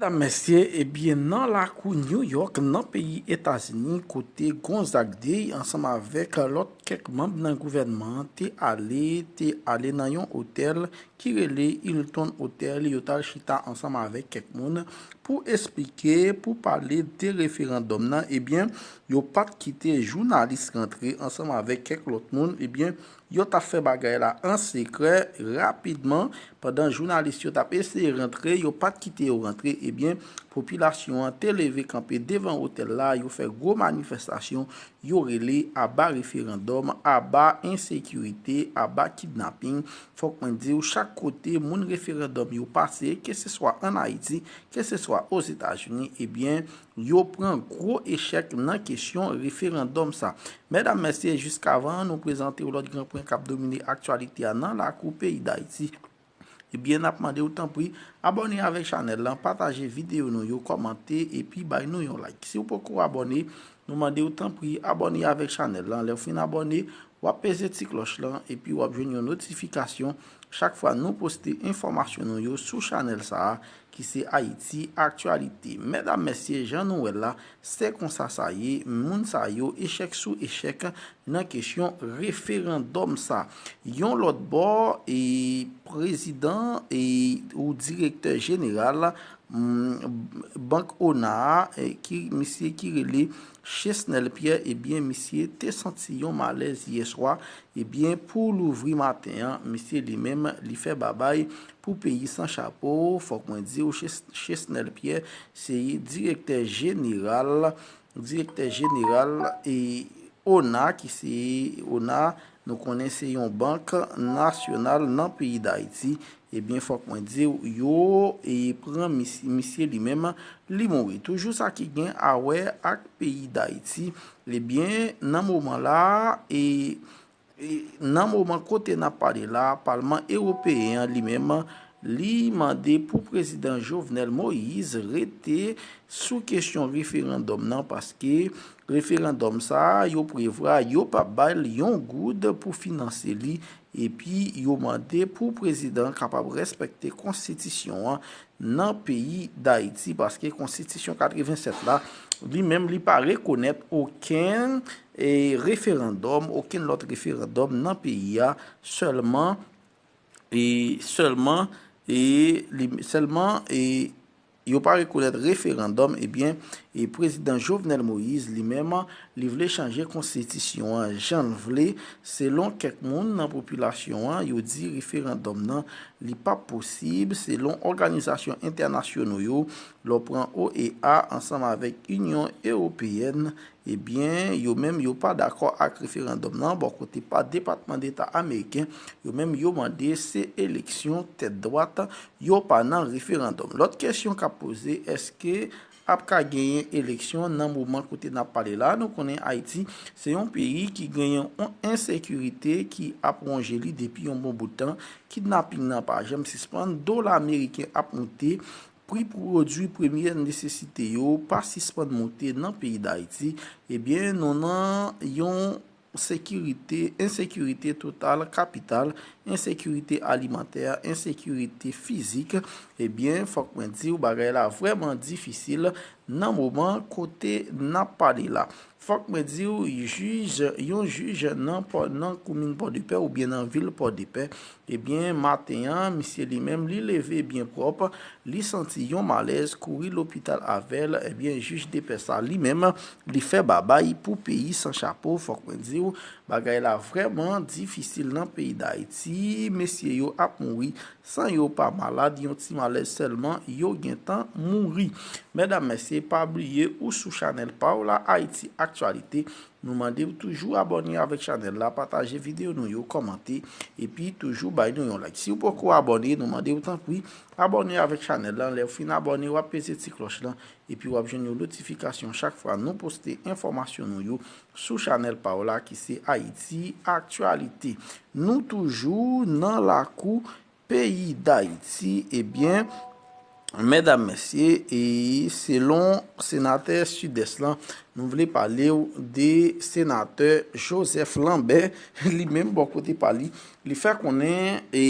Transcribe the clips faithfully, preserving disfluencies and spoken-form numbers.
Medam, mesye, ebyen, nan lakou New York, nan peyi Etazini, kote Gonzague Day, ansanm avèk lòt kèk manm nan gouvènman an, te ale, te ale nan yon otèl ki rele Hilton Hotel, yo t al chita ansanm avèk kèk moun pou esplike, pou pale de referandòm nan, ebyen, yo pa t kite jounalis rantre ansanm avèk kèk lòt moun, ebyen, yo t ap fè bagay la an sekrè. Rapidman, pandan jounalis yo t ap eseye rantre, yo pa t kite yo rantre, ebyen, popilasyon an te leve kanpe devan otèl la, yo fè gwo manifestasyon, yo rele aba referandòm, aba ensekirite, aba kidnaping. Fòk mwen di w, chak kote moun referandòm yo pase, keseswa ann Ayiti, keseswa Ozetazini, ebyen, yo pran gwo echèk nan kesyon referandòm sa. Medam, mesye, jiskavan nou prezante w lòt gran pwen k ap domine aktyalite a nan lakou peyi Dayiti, ebyen, n ap mande w tanpri, abòne avèk chanèl lan, pataje videyo nou yo, kòmante, epi bay nou yon like. Si w poko abòne, nou mande w tanpri, abòne avèk chanèl lan. Lè w fin abòne, w ap peze ti klòch lan, epi w ap jwenn yon notifikasyon chak fwa nou poste enfòmasyon nou yo sou chanèl sa a, ki se Ayiti Aktyalite. Medam, mesye, jan nou wè l la, se konsa sa ye, moun sa yo, echèk sou echèk, nan kesyon referandòm sa. Yon lòt bò, e, prezidan, e, ou direktè jeneral, mm, Bank Ona a, e, ki, misye ki rele Chesnel Pierre, ebyen, misye te santi yon malèz yè swa, ebyen, pou louvri maten an, misye li menm, li fè babay pou peyi san chapo. Fòk mwen di w, Ches-, Chesnel Pierre, se direktè jeneral, direktè jeneral, e, Ona, ki se Ona, nou konnen se yon bank nasyonal nan peyi Dayiti. Ebyen, fòk mwen di w, yo, e, pran mis-, misye li menm, li mouri. Toujou sa ki gen a wè ak peyi Dayiti. Ebyen, nan moman la, e, e, nan moman kote n ap pale la, Palman Ewopeyen an li menm, li mande pou prezidan Jovenel Moïse rete sou kesyon referandòm nan, paske referandòm sa a, yo prevwa yo p ap ba l yon goud pou finanse li, epi yo mande pou prezidan an kapab respekte konstitisyon an nan peyi Dayiti, paske konstitisyon katrevennsèt la, li menm, li pa rekonèt okenn, e, referandòm, okenn lòt referandòm nan peyi a, sèlman, e, sèlman, e, li, sèlman, e, yo pa rekonèt referandòm, ebyen, e, prezidan Jovenel Moïse, li menm, li vle chanje konstitisyon an jan l vle. Selon kèk moun nan popilasyon an, yo di referandòm nan, li p ap posib. Selon òganizasyon entènasyonal yo, lè w pran O E A ansanm avèk Inyon Ewopeyèn, ebyen, yo menm, yo pa dakò ak referandòm nan. Bò kote pa Depatman Deta ameriken, yo menm, yo mande se eleksyon tèt dwat, yo pa nan referandòm. Lòt kesyon k ap poze, èske ap ka genyen eleksyon nan moman kote n ap pale la? Nou konnen Ayiti se yon peyi ki genyen yon ensekirite ki ap wonje li depi yon bon bout tan. Kidnaping nan pa janm sispann, dola ameriken ap moute, pri pwodui premyè nesesite yo pa sispann moute nan peyi Dayiti. Ebyen, nou nan yon sekirite, ensekirite total, kapital, ensekirite alimantè, ensekirite fizik. Ebyen, fòk mwen di w, bagay la vrèman difisil nan moman kote n ap pale la. Fòk mwen di w, jij, yon jij nan pò, nan komin Pòdepè oubyen nan vil Pòdepè, ebyen, maten an, misye li menm, li leve byen pwòp, li santi yon malèz, kouri lopital avè l. Ebyen, jij de pè sa, li menm, li fè babay pou peyi san chapo. Fòk mwen di w, bagay la vrèman difisil nan peyi Dayiti. Mesye yo ap mouri san yo pa malad, yon ti malèz sèlman, yo gentan mouri. Medam, mesye, pa bliye ou sou chanèl pa w la, Ayiti Aktyalite. Nou mande w toujou abòne avèk chanèl la, pataje videyo nou yo, kòmante, epi toujou bay nou yon like. Si w poko abòne, nou mande w tanpri, abòne avèk chanèl la. Lè w fin abòne, w ap peze ti klòch lan, epi w ap jwenn yon notifikasyon chak fwa nou poste enfòmasyon nou yo sou chanèl pa w la, ki se Ayiti Aktyalite. Nou toujou nan lakou peyi Dayiti, ebyen, medam, mesye, e selon senatè Sidès lan, nou vle pale w de senatè Joseph Lambert, li menm, bò kote pa li, li fè konnen, e,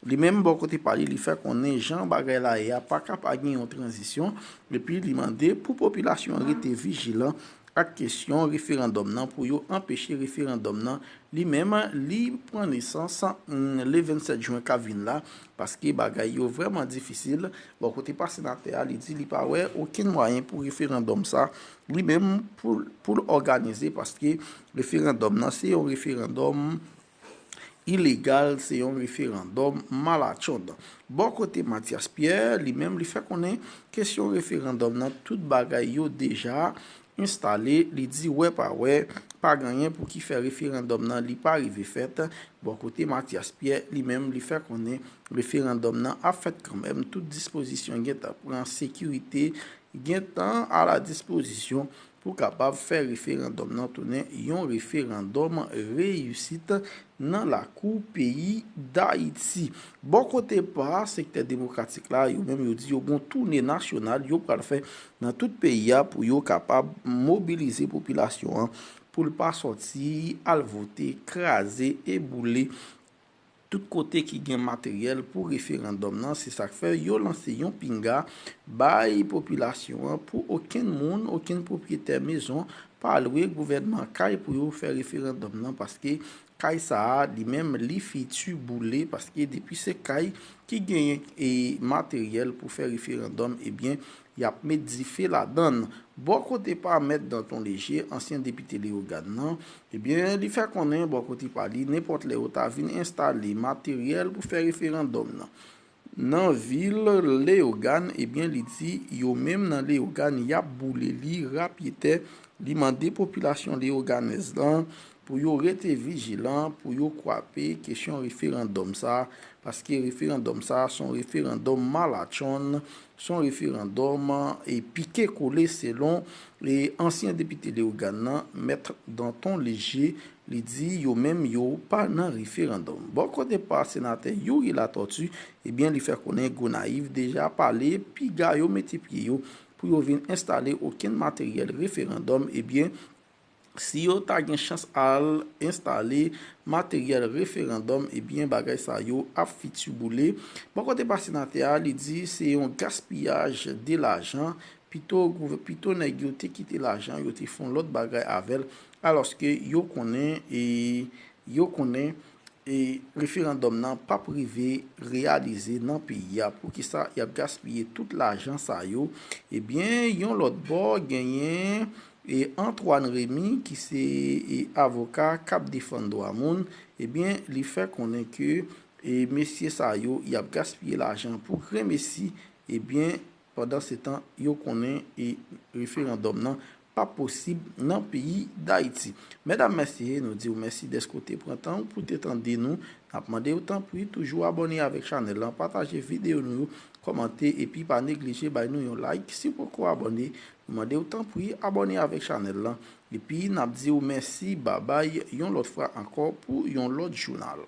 Li menm, bò kote pa li, li fè konnen jan bagay la ye a pa ka pa gen yon tranzisyon, epi li mande pou popilasyon an rete vijilan ak kesyon referandòm nan pou yo anpeche referandòm nan li menm li pran nesans, mm, le vennsèt jen k ap vin la, paske bagay yo vrèman difisil. Bò kote pa senatè a, li di li pa wè okenn mwayen pou referandòm sa li menm pou, pou l òganize, paske referandòm nan se yon referandòm ilegal, se yon referandòm malatchonn. Bò kote Mathias Pierre, li menm, li fè konnen kesyon referandòm nan, tout bagay yo deja enstale, li di wè pa wè, pa gen anyen pou ki fè referandòm nan li pa rive fèt. Bò kote Mathias Pierre, li menm, li fè konnen referandòm nan ap fèt kanmenm, tout dispozisyon gentan pran, sekirite gentan a la dispozisyon pou kapab fè referandòm nan tounen yon referandòm reyisit nan lakou peyi Dayiti. Bò kote pa sektè demokratik la, yo menm yo di yo gon toune nasyonal yo pral fè nan tout peyi a pou yo kapab mobilize popilasyon an pou l pa sòti al vote, kraze e boule tout kote ki gen materyèl pou referandòm nan. Se sa k fè yo lanse yon pinga bay popilasyon an pou okenn moun, okenn pwopriyetè mezon pa lwe gouvènman kay pou yo fè referandòm nan, paske kay sa a, li menm, li fiti boule, paske depi se kay ki genyen e materyèl pou fè referandòm, ebyen, y ap met dife ladan l. Bò kote pa Mèt Danton Léger, ansyen depite Leyogàn nan, ebyen, li fè konnen bò kote pa li, nenpòt lè yo ta vin enstale materyèl pou fè referandòm nan nan vil Leyogàn, ebyen, li di yo menm nan Leyogàn, y ap boule li rapyetè. Li mande popilasyon leyoganèz lan pou yo rete vijilan, pou yo kwape kesyon referandòm sa, paske referandòm sa se yon referandòm malatchonn, se yon referandòm e pike kole selon e ansyen depite Leyogàn nan, Mèt Danton Léger, li di yo menm yo pa nan referandòm. Bò kote pa senatè Youri Latortue, ebyen, li fè konnen Gonayiv deja pale, piga yo mete pye yo pou yo vin enstale okenn materyèl referandòm, ebyen, si yo ta gen chans al enstale materyèl referandòm, ebyen, bagay sa yo ap fiti boule. Bò kote pa senatè a, li di se yon gaspiyaj de lajan, pito, gouv-, pito nèg yo te kite lajan, yo te fè yon lòt bagay avè l, alòske yo konnen, e yo konnen e referandòm nan p ap rive reyalize nan peyi a. Poukisa y ap gaspiye tout lajan sa yo? Ebyen, yon lòt bò, genyen e Antoine Remy, ki se e avoka k ap defann dwa moun, ebyen, li fè konnen ke e mesye sa yo, y ap gaspiye lajan pou grenmesi, ebyen, pandan se tan, yo konnen e referandòm nan pa posib nan peyi Dayiti. Medam, mesye, nou di w mèsi dèske w te pran tan w pou te tande nou. N ap mande w, tanpri, toujou abòne avèk chanèl lan, pataje videyo nou yo, kòmante, epi pa neglije bay nou yon like. Si w poko abòne, nou mande w, tanpri, abòne avèk chanèl lan. Epi, n ap di w mèsi, babay, yon lòt fwa ankò pou yon lòt jounal.